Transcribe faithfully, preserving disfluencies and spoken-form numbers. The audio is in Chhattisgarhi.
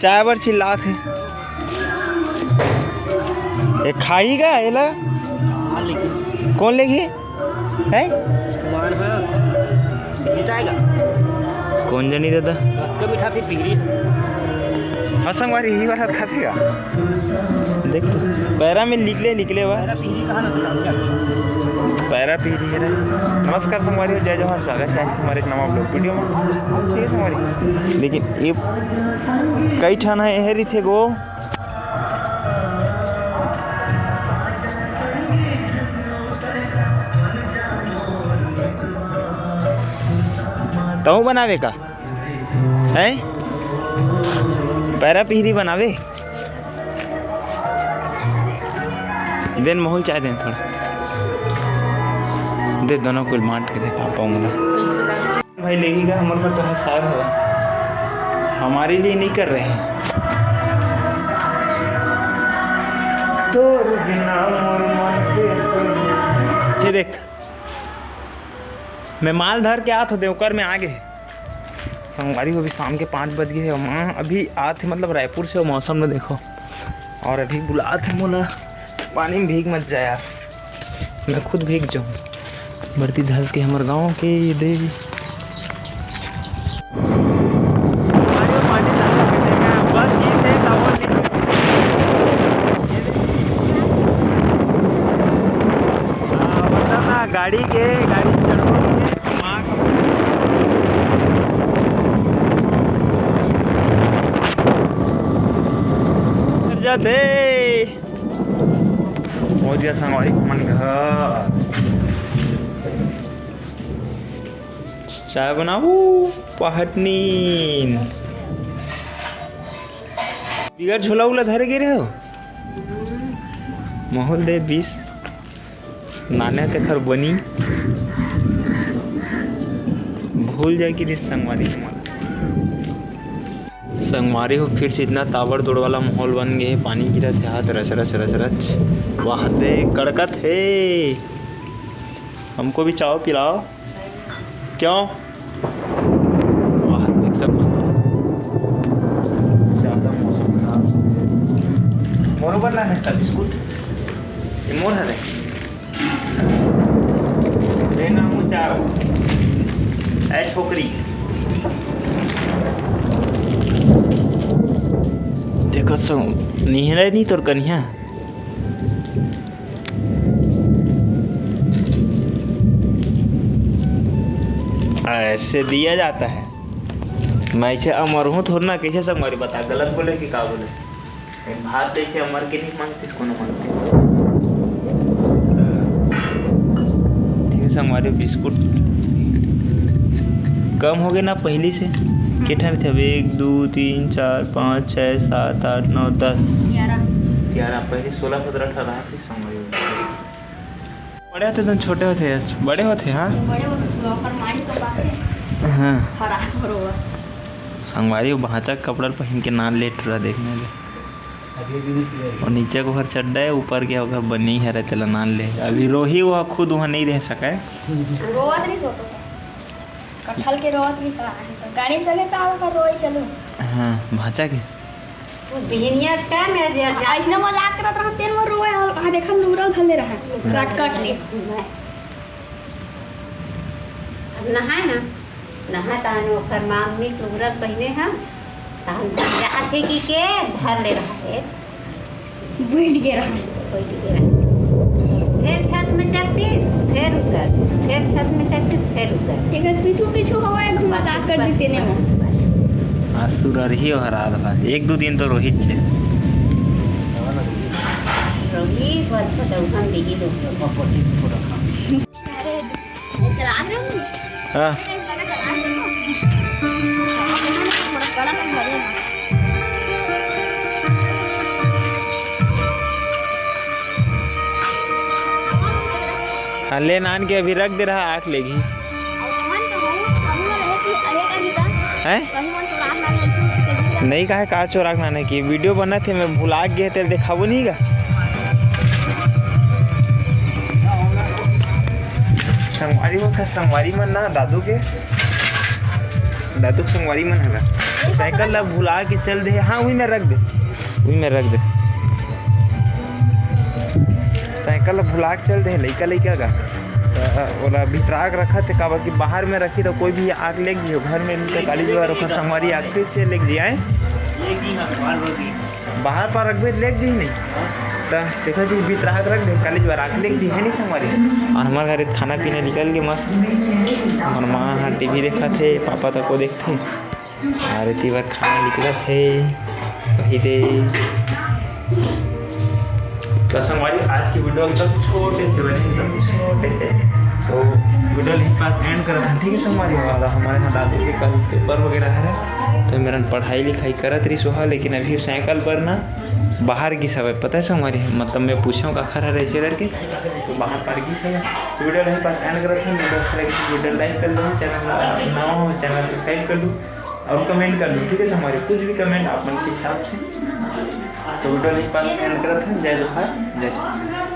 चाय बर चिल्लात हे। ए, खाही का एला? कौन लेगी? हैं? कौन जनी दादा? हाँ, संगवारी, यही बार खाथे का? देख तो, पैरा में निकले, निकले बा। पैरा पीरी है रे। नमस्कार संगवारी, जय जोहार, स्वागत है आज के हमारे एक नवा vlog video में। ठीक है संगवारी, लेकिन ये कई ठन है, एहर इथे गो। तहूँ बनावे का? हैं? पैरा पीरी बनावे? देन महूल चाय देन थोड़ा। दे दोनों को बांट के दे पापा उंगला। भाई लेगी का हमर घर तो हर साग हवा। हमारे लिए नहीं कर रहे हैं। तोर बिना मोर मन के। ये देख। मैं माल धर के आत हो देवकर में आगे। संगवारी हो, अभी शाम के पाँच बज गए हे। माँ अभी आत हे, मतलब रायपुर से, वो मौसम में देखो। और अभी बुलात हे मोला, पानी में भीग मत जा यार, मैं खुद भीग जाऊँ। बरती धस के हमर गाँव के ये दे। गाड़ी के, गाड़ी चढ़ो नहीं है। माँ का कर जाते। पहुंच गया संगवारी मन घर। चाय बनाऊ पहट नीन। बिगर झोला उला धरे गे रहे हो? माहौल दे बीस। नाने तेखर बनी। भूल जाए कि रिस संगवारी के मन। संगवारी हो, फिर से इतना ताबड़तोड़ वाला माहौल बन गए, पानी गिरत हे, हाथ रच रच रच रच। वाह दे, कड़कत हे। हमको भी चाय पिलाओ। क्यों? वाह, देख सकते हो। ज्यादा मौसम खराब हो गया। मोरो बर लाना इसका बिस्कुट। ये मोर हरे। लेना मुझे चाय। ए छोकरी। देखो सो, निहरे नहीं तोर कनिया। ऐसे दिया जाता है। मैं इसे अमर हूँ थोड़ा ना, कैसे संगवारी बता, गलत बोले कि का बोले? भात जैसे अमर के नहीं मानते, कोनो मानते। ठीक है संगवारी, बिस्कुट कम हो गए ना पहली से। के ठन थे अब? एक, दो, तीन, चार, पाँच, छः, सात, आठ, नौ, दस, ग्यारह। ग्यारह, पहले सोलह सत्रह ठा रहा थे संगवारी। बड़े होते तुम छोटे होते, बड़े होते, हाँ? बड़े होते तो ओकर माड़ी तो बात है। हाँ। हरा बरोबर। संगवारी, वो भांचा के कपड़ा पहन के नान लेट रहा देखने ले। और नीचे को हर चड्डा है, ऊपर के ओकर बनी है, चला नान ले। अभी रोही वो खुद वहाँ नहीं रह सका है। रोवत नहीं सोतो। कटहल के रोवत नहीं सला है तो गाड़ी में चले तो आवे कर रोए चलू। हाँ, भांचा के। वो बिहनिया आज का मैं आज अइसने मजाक करत रहत, तेन वो रोए, आ, आ देखा लूरल धले रहा, कट कट ले। अब नहाए ना, नहा तहन ओकर मम्मी के लूरल पहिने हम, तहन जाथे कि के धर ले रहा है। बैठ गे रहा। बैठ गे रहा। फिर छत में चढ़तीस, फिर उतर, फिर छत में चढ़तीस, फिर उतर। एकर पीछू पीछू हवा है, हम मजाक कर देते ने वो। आज सुरर ही हो रात भर, एक दो दिन तो रोहित से। रोहित बस पटौसन दिही रोहित। हाँ। हाँ, ले नान के अभी रख दे रहा, आँख लेगी। हैं? नहीं, काहे का चोराक नाने की वीडियो बनत हे, मैं भुला गे, तेल देखाबो नहीं का? संगवारी हो, संगवारी मन ना दादू के दादू के संगवारी मन हला साइकिल ला भुला के चल दे। हाँ, उही में रख दे, उही में रख दे। साइकिल ला भुला के चल दे लइका लइका का। त ओला भितरा के रखत हे, काबर कि बाहर में रखी त कोई भी आके लेग जिही। घर में त काली जुआर ओकर संगवारी आके फिर से लेग जिही। बाहर पर रखबे लेग जिही नहीं। त देखा जी, भितरा के रख दे, काली जुआर आके लेग जिही, है नहीं संगवारी। और हमर घर खाना पीना निकल के मस्त, हमर माँ ह टीवी देखत हे, पापा तको देखथे। और एती बर खाना निकलत हे, वही दे। तो संगवारी, आज की वीडियो एकदम छोटे से बने, एकदम छोटे से। तो वीडियो यहीं पास एंड करत हन, ठीक है संगवारी। और हमारे यहाँ दादू के कल पेपर वगैरह है, तो मेरा पढ़ाई लिखाई करत रही सोहा, लेकिन अभी साइकिल पर ना बाहर गिस हवय, पता है संगवारी, मतलब मैं पूछे हूँ काखर हर ऐसे करके, तो बाहर पार गिस हवय। तो वीडियो यहीं पास एंड करत हन। वीडियो अच्छा लगे तो वीडियो लाइक कर दो, चैनल नवा हो चैनल सब्सक्राइब कर दो और कमेंट कर दो, ठीक है संगवारी, कुछ भी कमेंट आप मन के हिसाब से। तो वीडियो यहीं पास एंड करत हन। जय जोहार, जय छत्तीसगढ़।